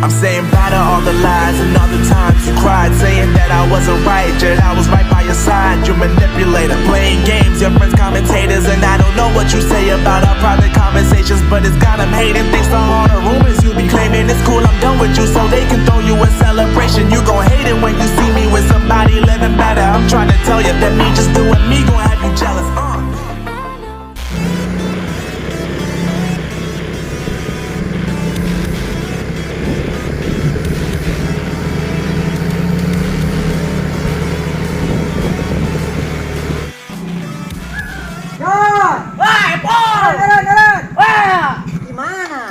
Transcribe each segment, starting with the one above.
I'm saying bye to all the lies and all the times you cried, saying that I wasn't right, yet I was right by your side. You manipulator, playing games, your friends commentators, and I don't know what you say about our private conversations, but it's got 'em hating. Thanks to all the rumors you be claiming, it's cool, I'm done with you, so they can throw you a celebration. You gon' hate it when you see me with somebody living better. I'm trying to tell you that me just doing me gon' have you jealous. John! Wah, Epol! Jalan, jalan! Wah! Gimana?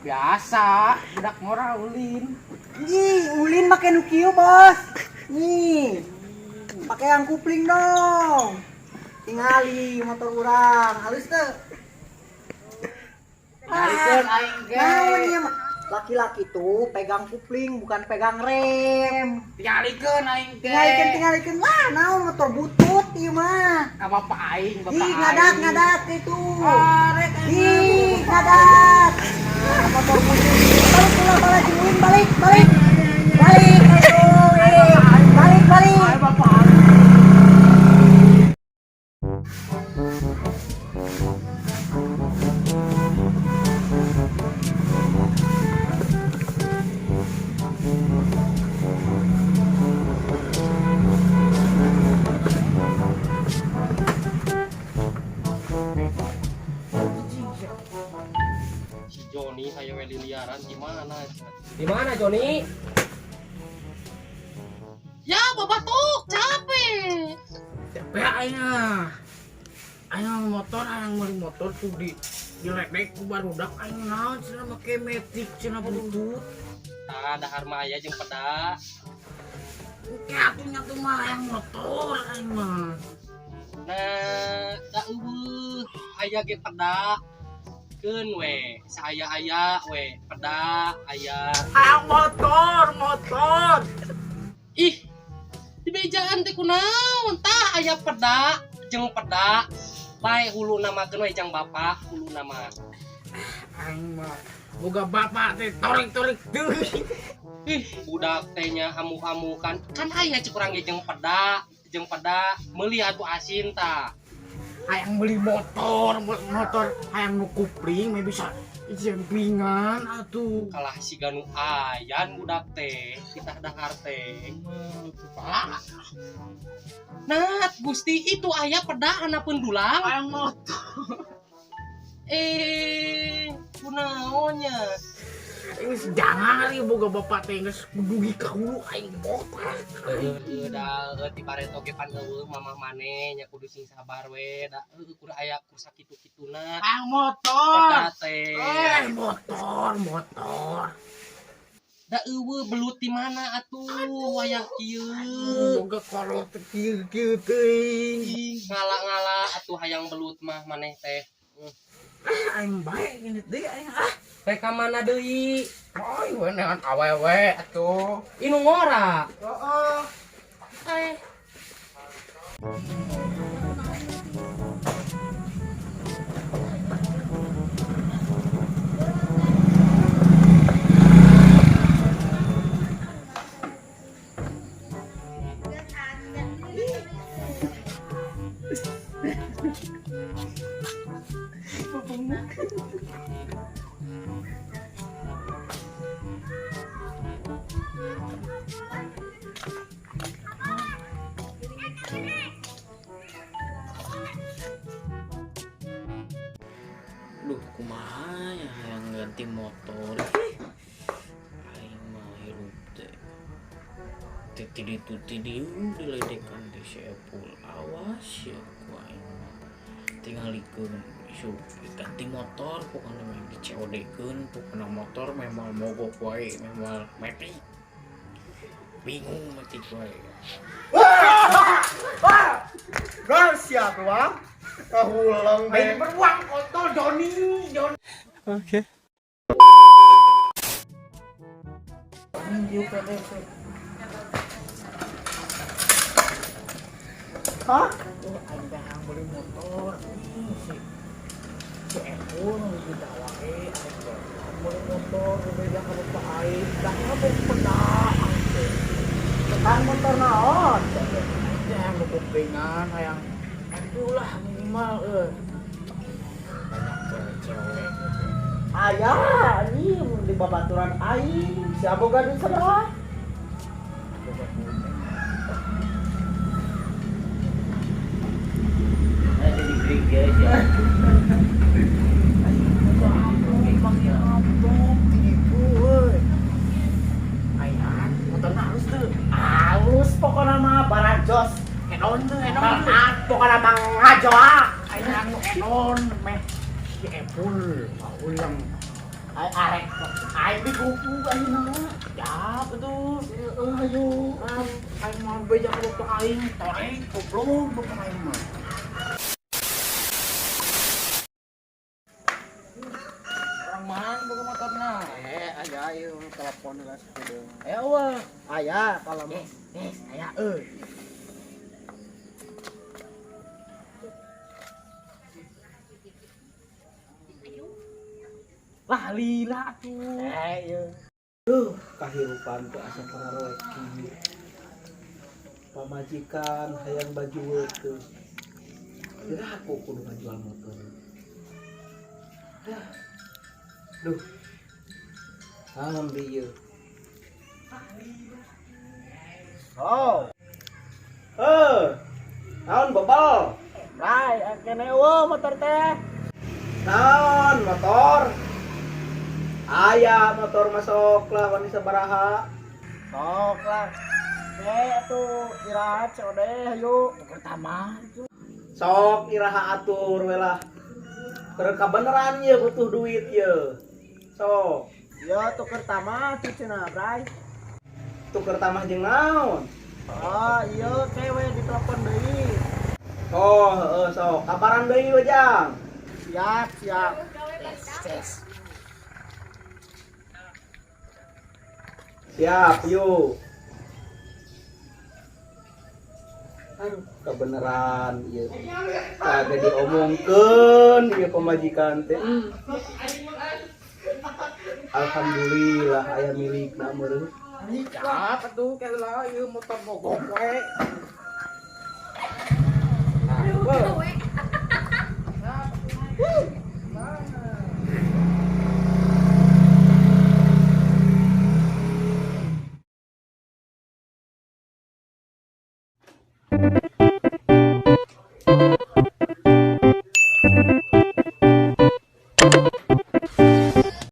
Biasa, budak ngora ulin. Ih, ulin make nu kieu, Bos. Nih. Pakai yang kupling dong. Tingali motor urang, halus teu? Ngalikeun aing ge. Naon ieu mah? Laki-laki tuh pegang kupling bukan pegang rem. Tingalikeun aing ge. Tingalikeun, tingalikeun lah, naon motor butut ieu mah. Ka bapak aing, bapak Ih, aing. ngadat, ngadat itu. Ah, rek aing. Ih, ngadat. Ah, motor butut. Balik ulah balik ulin, balik, balik. Balik, ayo, eh. Balik, balik. Ayo bapak aing. Si Joni hayo we liliaran gimana? Di mana Joni? Ya babatuk capek. Capek aing ah. Aing motor, aing meuli motor tuh di diledek ku barudak aing naon cenah make metik cenah butut. Tah dahar mah aya jeung peda. Engke atuh nya tuh mah hayang motor aing mah. Nah, da eueuh aya ge peda. Keun we, saaya-aya we, peda aya. Hayang motor, motor. Ih, di bejaan teh kunaon? Tah aya peda jeung peda. Bae huluna mah keun we jang bapak huluna mah. Aing mah boga bapak teh torik-torik deui. Ih, budak teh nya amuk-amukan. Kan aya cek urang ge jeung peda meuli atuh asin tah. Hayang beli motor, motor hayang nu kupling mah bisa jemplingan atuh. Kalah siga nu ayan budak teh kita dahar teh. Pak, Nat Gusti itu aya peda handapeun dulang. hayang motor. Kunaonnya. Geus jangan ari boga bapak teh geus dugi ka hulu aing motor. Heueuh da heueuh ti bareto ge pan eueuh mamah maneh nya kudu sing sabar we da heueuh kudu aya ku sakitu-kituna. Hayang motor. Peda teh. Motor, motor. Da eueuh belut di mana atuh wayah kieu. Boga kolot teh kieu-kieu teuing. Ngala-ngala atuh hayang belut mah maneh teh. Ah, aing bae gini deui aing ah. Rek ka mana deui? Oi, we neangan awewe atuh. Inu ngora. Heeh. Eh. Duh, kumaha ya hayang ganti motor. Aing mah hirup teh. Teh ti ditu ti dieu diledekan teh si Epul. Awas ya ku aing mah. Tingalikeun isuk ganti motor pokona mah di COD-keun pokona motor memang mogok wae memang metik. Bingung metik wae. Wah, siap beruang. Kahulang Main beruang kontol Joni, Joni. Oke. Hah? Oh, aing teh hayang beli motor. Ih, si Epul nu minta wae aing teh hayang beli motor nu beda ka bapak aing. Da ngomong peda. Tekan motor naon? Hayang nu kuplingan, hayang atuh lah minimal euy. Banyak cewek-cewek gitu. Aya anjing di babaturan aing. Sia boga duit sabaraha? Boga duit. Nah, jadi break guys ya. Manggil amplop gitu euy. Ayan, motorna halus tuh. Halus pokona mah barajos. Hedon tuh, hedon tuh. Ah, pokona mah ngajoa. Ayan nu hedon meh si Epul, ulang. Ay arek Aing dikupu ayeuna. Ya, betul. Heeh, ayo. Aing mau beja ka bapak aing, torek goblok bapak aing mah. Orang mana boga motorna? Eh, aya ieu telepon lah sepuluh. Aya eueuh. Aya kalau mah. Yes, aya euy. Lah lila tuh. Eh, ieu. Duh, kahirupan teh asa pangaroek kieu. Pamajikan hayang baju teu. Kira aku kudu ngajual motor. Dah. Duh. Naon deui ieu? Oh, Heh. Naon bebal? Rai, kene eueuh motor teh. Naon motor? Aya motor masuk lah wani sabaraha. Sok lah. Eh, atuh iraha COD hayu. Pertama itu. Sok iraha atur we lah. Keur kabeneran ye butuh duit ye. Sok. Yo tuker tama tuh cenah, Bray. Tuker tamah jeung naon? Oh, iya cewek ditelepon deui. Oh, heeh sok. Kabaran deui we jang. Siap, siap. Yes. Siap, yuk. Aduh, kebeneran ieu. Kagak diomongkeun ieu pamajikan teh. Alhamdulillah aya milikna meureun. Ya, atuh kayak lah ieu motor mogok we.